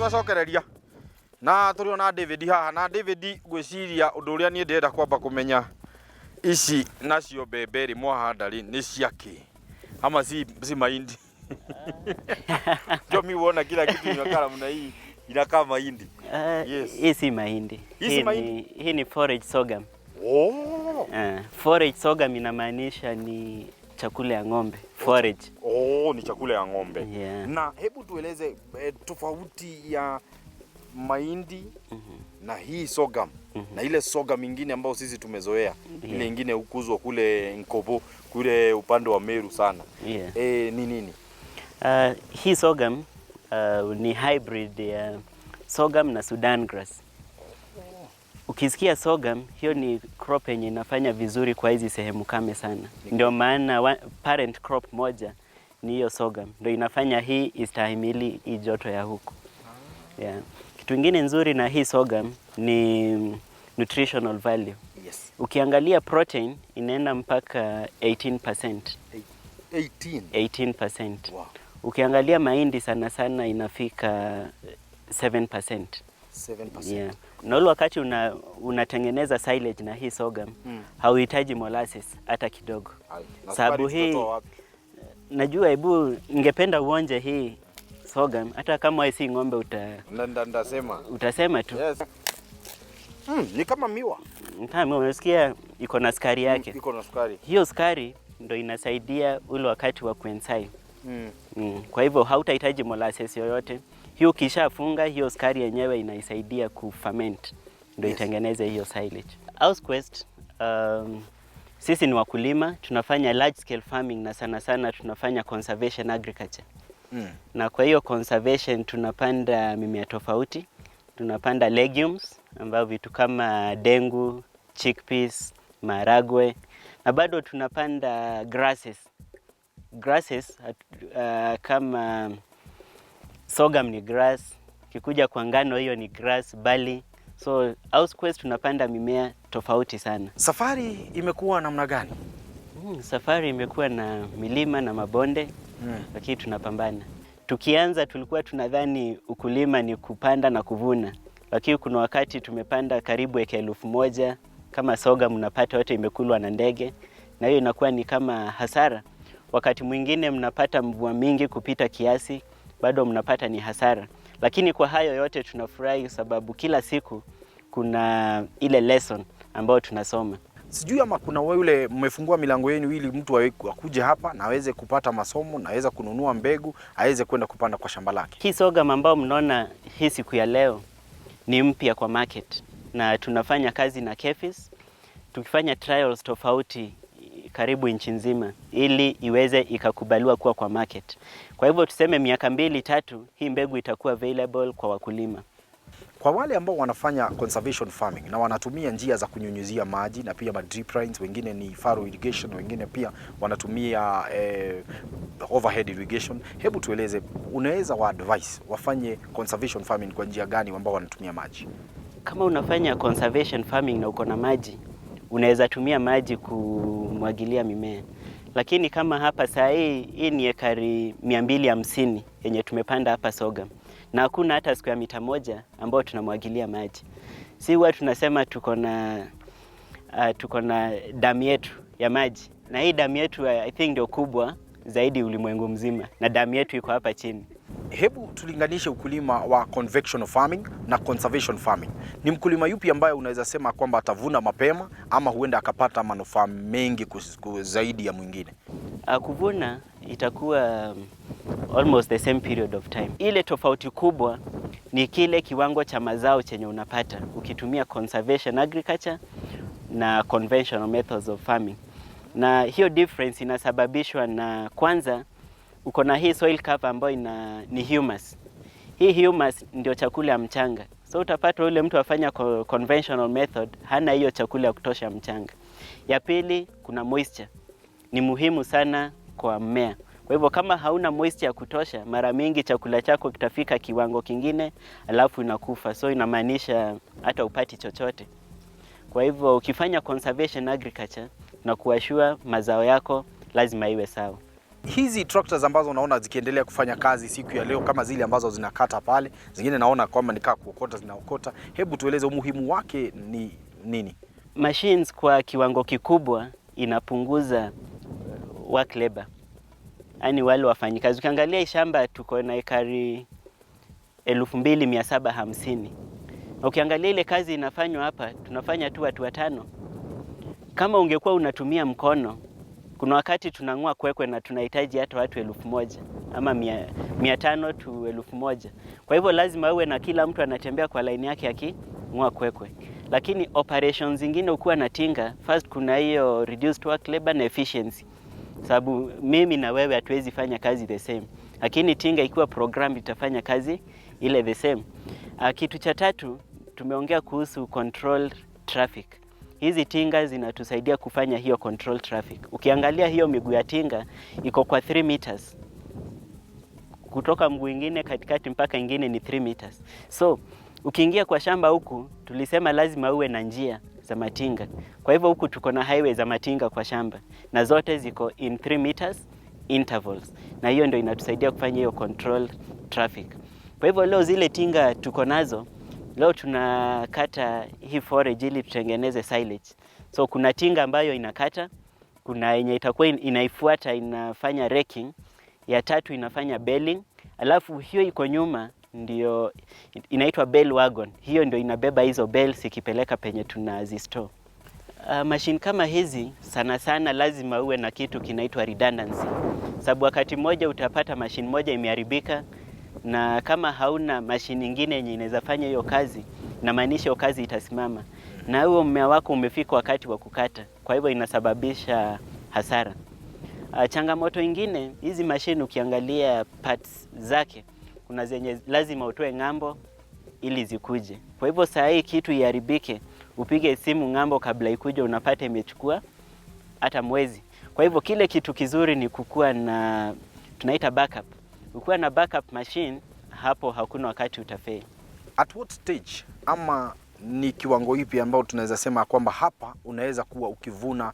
Twacokereria na tũrĩ ona David haha. Na David, ngwĩciria ũndũ ũrĩa niĩ ndĩrenda kwamba kũmenya, ici nacio mbembe rĩ mwahanda rĩ, nĩ ciakĩ ama si mahindi? Ndio mi huona kila kitu inakaa namna hii, inakaa mahindi. Yes. Hii si mahindi. Hii si Hii mahindi? Hii ni forage sorghum. Oh. Forage sorghum inamaanisha ni chakula ya ng'ombe. Forage. Oh, ni chakula ya ng'ombe. Yeah. Na hebu tueleze tofauti ya mahindi na hii sorghum na ile sorghum ingine ambayo sisi tumezoea, ile ingine hukuzwa kule Nkobo, kule upande wa Meru sana. Ni nini? Hii sorghum ni hybrid ya sorghum na Sudan grass. Ukisikia sorghum, hiyo ni crop yenye inafanya vizuri kwa hizi sehemu kame sana. Ndio maana parent crop moja ni hiyo sorghum, ndio inafanya hii istahimili hii joto ya huku. Yeah. Kitu ingine nzuri na hii sorghum ni nutritional value. Ukiangalia protein inaenda mpaka 18%. 18. 18%. Ukiangalia mahindi sana sana inafika 7%. 7%. Yeah. Na ule wakati unatengeneza silage na hii sorghum, hauhitaji molasses hata kidogo. Ai, na Sababu sukari hii tutatoa wapi? Najua, hebu ningependa uonje hii sorghum, hata kama wewe si ng'ombe Ndasema. Utasema tu. Yes. Ni kama miwa. Kama umesikia iko na sukari yake. Iko na sukari. Hiyo sukari ndo inasaidia ule wakati wa kuenzyme. Kwa hivyo hautahitaji molasses yoyote. Hiyo ukishafunga, hiyo sukari yenyewe inaisaidia kuferment ndio itengeneze hiyo silage. AusQuest, sisi ni wakulima, tunafanya large scale farming na sana sana tunafanya conservation agriculture. Na kwa hiyo conservation tunapanda mimea tofauti, tunapanda legumes ambayo vitu kama dengu, chickpeas, maharagwe, na bado tunapanda grasses. Grasses kama sorghum ni grass, kikuja kwa ngano hiyo ni grass, barley. So AusQuest tunapanda mimea tofauti sana. Safari imekuwa namna gani? Safari imekuwa na milima na mabonde, lakini tunapambana. Tukianza tulikuwa tunadhani ukulima ni kupanda na kuvuna, lakini kuna wakati tumepanda karibu eka 1000 kama sorghum, mnapata yote imekulwa na ndege, na hiyo inakuwa ni kama hasara. Wakati mwingine mnapata mvua mingi kupita kiasi, bado mnapata ni hasara. Lakini kwa hayo yote tunafurahi sababu kila siku kuna ile lesson ambayo tunasoma. Sijui ama kuna yule mmefungua milango yenu ili mtu akuje hapa na aweze kupata masomo na aweze kununua mbegu, aweze kwenda kupanda kwa shamba lake. Hii sorghum ambao mnaona hii siku ya leo ni mpya kwa market, na tunafanya kazi na KEPHIS tukifanya trials tofauti karibu nchi nzima ili iweze ikakubaliwa kuwa kwa market. Kwa hivyo tuseme miaka 2, 3 hii mbegu itakuwa available kwa wakulima. Kwa wale ambao wanafanya conservation farming na wanatumia njia za kunyunyuzia maji na pia ma drip lines, wengine ni furrow irrigation, wengine pia wanatumia overhead irrigation. Hebu tueleze, unaweza wa advise wafanye conservation farming kwa njia gani ambao wanatumia maji? Kama unafanya conservation farming na uko na maji, unaweza tumia maji kumwagilia mimea. Lakini kama hapa saa hii, hii ni ekari 250 yenye tumepanda hapa sorghum, na hakuna hata square mita moja ambayo tunamwagilia maji. Si huwa tunasema tuko na damu yetu ya maji, na hii damu yetu I think ndio kubwa zaidi ulimwengu mzima, na damu yetu iko hapa chini. Hebu tulinganishe ukulima wa conventional farming na conservation farming. Ni mkulima yupi ambaye unaweza sema kwamba atavuna mapema ama huenda akapata manufaa mengi zaidi ya mwingine? Kuvuna itakuwa almost the same period of time. Ile tofauti kubwa ni kile kiwango cha mazao chenye unapata ukitumia conservation agriculture na conventional methods of farming, na hiyo difference inasababishwa na kwanza, uko na hii soil cover ambayo ni humus. Hii humus ndio chakula ya mchanga, so utapata yule mtu afanya conventional method hana hiyo chakula ya kutosha mchanga. Ya pili, kuna moisture ni muhimu sana kwa mmea. Kwa hivyo kama hauna moisture ya kutosha, mara mingi chakula chako kitafika kiwango kingine, alafu inakufa. So inamaanisha hata upati chochote. Kwa hivyo ukifanya conservation agriculture na kuassure mazao yako lazima iwe sawa. Hizi tractors ambazo unaona zikiendelea kufanya kazi siku ya leo, kama zile ambazo zinakata pale, zingine naona kwamba nikaa kuokota, zinaokota. Hebu tueleze umuhimu wake ni nini? Machines kwa kiwango kikubwa inapunguza work labor, yaani wale wafanyikazi. Ukiangalia hii shamba tuko na ekari 2750 na ukiangalia ile kazi inafanywa hapa, tunafanya tu watu watano. Kama ungekuwa unatumia mkono, kuna wakati tunang'oa kwekwe na tunahitaji hata watu 1000 ama 500 tu 1000. Kwa hivyo lazima uwe na kila mtu anatembea kwa laini yake aking'oa kwekwe. Lakini operations zingine ukiwa na tinga, first kuna hiyo reduced work labor na efficiency, sababu mimi na wewe hatuwezi fanya kazi the same, lakini tinga ikiwa program itafanya kazi ile the same. Kitu cha tatu tumeongea kuhusu control traffic. Hizi tinga zinatusaidia kufanya hiyo control traffic. Ukiangalia hiyo miguu ya tinga iko kwa 3 meters, kutoka mguu ingine katikati mpaka ingine ni 3 meters. So ukiingia kwa shamba huku, tulisema lazima uwe na njia za matinga. Kwa hivyo huku tuko na highway za matinga kwa shamba na zote ziko in 3 meters intervals, na hiyo ndio inatusaidia kufanya hiyo control traffic. Kwa hivyo leo zile tinga tuko nazo leo tunakata hii forage ili tutengeneze silage. So kuna tinga ambayo inakata, kuna yenye itakuwa inaifuata inafanya raking, ya tatu inafanya baling, alafu hiyo iko nyuma ndio inaitwa bale wagon. Hiyo ndio inabeba hizo bales ikipeleka penye tunazistore. Machine kama hizi sana sana lazima uwe na kitu kinaitwa redundancy, sababu wakati mmoja utapata machine moja imeharibika, na kama hauna machine nyingine yenye inaweza fanya hiyo kazi, inamaanisha hiyo kazi itasimama, na huo mmea wako umefika wakati wa kukata, kwa hivyo inasababisha hasara. Changamoto ingine, hizi machine ukiangalia parts zake, kuna zenye lazima utoe ng'ambo ili zikuje. Kwa hivyo saa hii kitu iharibike, upige simu ng'ambo kabla ikuje, unapata imechukua hata mwezi. Kwa hivyo kile kitu kizuri ni kukuwa na tunaita backup. Ukiwa na backup machine, hapo hakuna wakati utafeli. At what stage ama ni kiwango ipi ambao tunaweza sema kwamba hapa unaweza kuwa ukivuna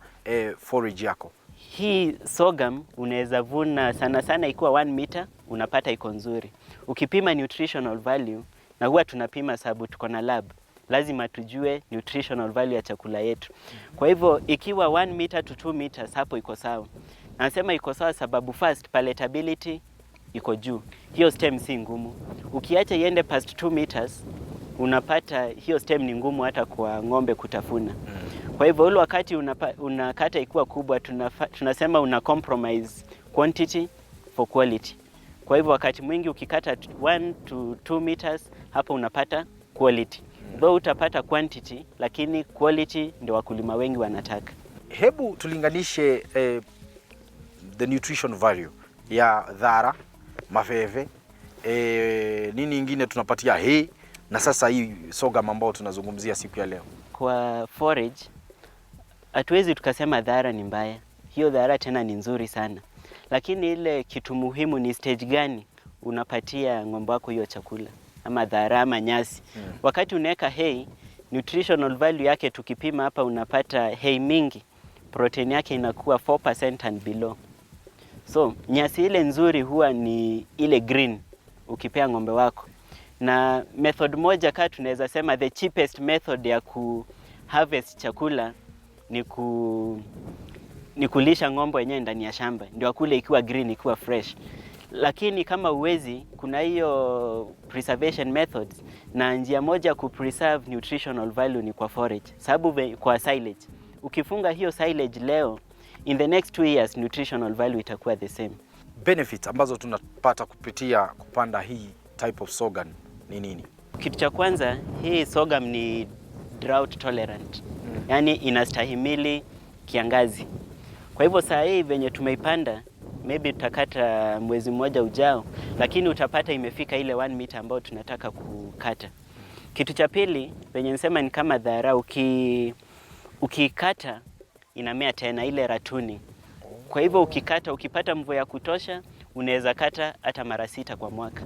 forage yako? Hii sorghum unaweza vuna sana sana ikiwa 1 meter unapata iko nzuri. Ukipima nutritional value, na huwa tunapima sababu tuko na lab, lazima tujue nutritional value ya chakula yetu. Kwa hivyo ikiwa 1 meter to 2 meters hapo iko sawa. Nasema iko sawa sababu first palatability iko juu, hiyo stem si ngumu. Ukiacha iende past 2 meters unapata hiyo stem ni ngumu hata kwa ng'ombe kutafuna. Kwa hivyo ule wakati unakata ikiwa kubwa, tunasema una compromise quantity for quality. Kwa hivyo wakati mwingi ukikata 1 to 2 meters hapo unapata quality. Though utapata quantity, lakini quality ndio wakulima wengi wanataka. Hebu tulinganishe the nutrition value ya dhara, maveve, nini ingine tunapatia hii na sasa hii sorghum ambao tunazungumzia siku ya leo. Kwa forage hatuwezi tukasema dhara ni mbaya, hiyo dhara tena ni nzuri sana, lakini ile kitu muhimu ni stage gani unapatia ng'ombe wako hiyo chakula ama dhara ama nyasi. Wakati unaweka hay, nutritional value yake tukipima hapa unapata hay mingi, protein yake inakuwa 4% and below. So nyasi ile nzuri huwa ni ile green ukipea ng'ombe wako, na method moja kaa tunaweza sema the cheapest method ya ku harvest chakula ni kulisha ng'ombe wenyewe ndani ya shamba, ndio akule ikiwa green, ikiwa fresh. Lakini kama uwezi, kuna hiyo preservation methods, na njia moja ku preserve nutritional value ni kwa forage, sababu kwa silage. Ukifunga hiyo silage leo, in the next 2 years nutritional value itakuwa the same. Benefits ambazo tunapata kupitia kupanda hii type of sorghum ni nini? Kitu cha kwanza, hii sorghum ni drought tolerant, yaani inastahimili kiangazi. Kwa hivyo saa hii venye tumeipanda, maybe tutakata mwezi mmoja ujao, lakini utapata imefika ile 1 meter ambayo tunataka kukata. Kitu cha pili venye nisema ni kama dhara, ukikata inamea tena ile ratooning. Kwa hivyo ukikata, ukipata mvua ya kutosha, unaweza kata hata mara 6 kwa mwaka.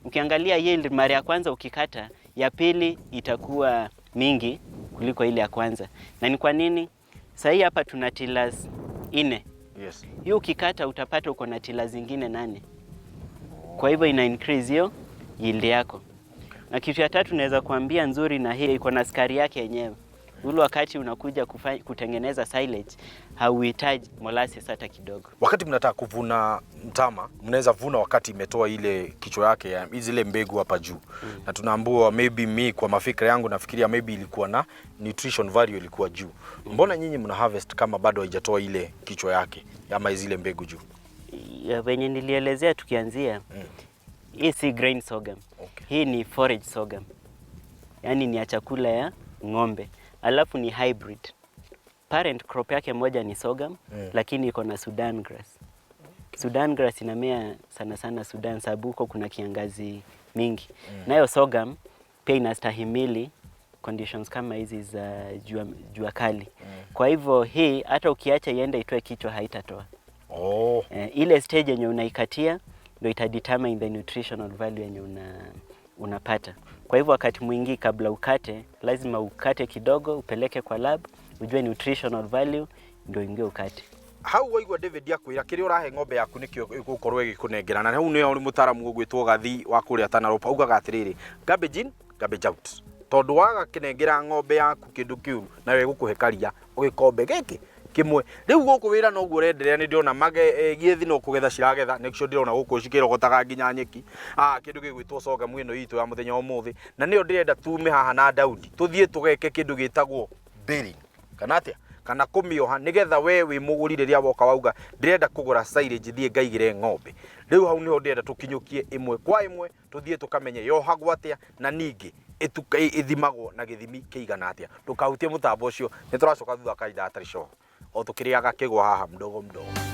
Ukiangalia yield mara ya kwanza ukikata, ya pili itakuwa mingi kuliko ile ya kwanza. Na ni kwa nini? Sasa hii hapa tuna tillers 4. Yes. Hiyo ukikata utapata uko na tiller zingine 8. Kwa hivyo ina increase hiyo yield yako. Na kitu ya tatu naweza kuambia nzuri na hii iko na sukari yake yenyewe. Ule wakati unakuja kutengeneza silage hauhitaji molasses hata kidogo. Wakati mnataka kuvuna mtama, mnaweza vuna wakati imetoa ile kichwa yake ya zile mbegu hapa juu. Na tunaambiwa maybe, mi kwa mafikra yangu nafikiria maybe ilikuwa na nutrition value ilikuwa juu. Mbona nyinyi mna harvest kama bado haijatoa ile kichwa yake ama zile mbegu juu? Ya venye nilielezea tukianzia, hii si grain sorghum. Hii ni forage sorghum, yaani ni ya chakula ya ng'ombe, alafu ni hybrid. Parent crop yake moja ni sorghum, lakini iko na Sudan grass. Sudan grass inamea sana sana Sudan, sababu huko kuna kiangazi mingi. Nayo sorghum pia inastahimili conditions kama hizi za jua kali. Kwa hivyo hii hata ukiacha iende itoe kichwa haitatoa. Ile stage yenye unaikatia ndio itadetermine the nutritional value yenye unapata. Kwa hivyo wakati mwingi kabla ukate, lazima ukate kidogo, upeleke kwa lab, ujue nutritional value ndio ingie ukate. Hau waigua David akwira kiria urahe ng'ombe yaku nikio igukorwo igikunegerana, na hau nio mutaramu ugwitwo Gathi wa kuria Tana augaga atiriri, "Garbage in, garbage out," tondu waga kinengera ng'ombe yaku kindu kiuru nayo igukuhe karia ugikombe giki kimwe. Riu guku wira noguo urenderea, ni ndĩrona mage giethi no kugetha ciragetha, nĩcio ndĩrona gũkũ cikĩrogotaga nginya nyeki, kĩndũ gĩgwĩtwo sorghum ĩno itũ ya mũthenya wa ũmũthĩ. Na nĩyo ndĩrenda tume haha na Daudi tũthiĩ tũgeke kĩndũ gĩtagwo baling kana atĩa, kana kũmĩoha, nĩgetha we wĩ mũgũri rĩrĩa woka wauga ndĩrenda kũgũra silage thiĩ ngaigĩre ng'ombe. Rĩu hau nĩho ndĩrenda tũkinyũkie ĩmwe kwa ĩmwe, tũthiĩ tũkamenye yohagwo atĩa na ningĩ ĩthimagwo na gĩthimi kĩigana atĩa. Ndũkahutie mũtambo ũcio, nĩ tũracoka thutha wa kahinda gatarĩ coho, o tũkĩrĩaga kĩgwa haha mdogo mdogo.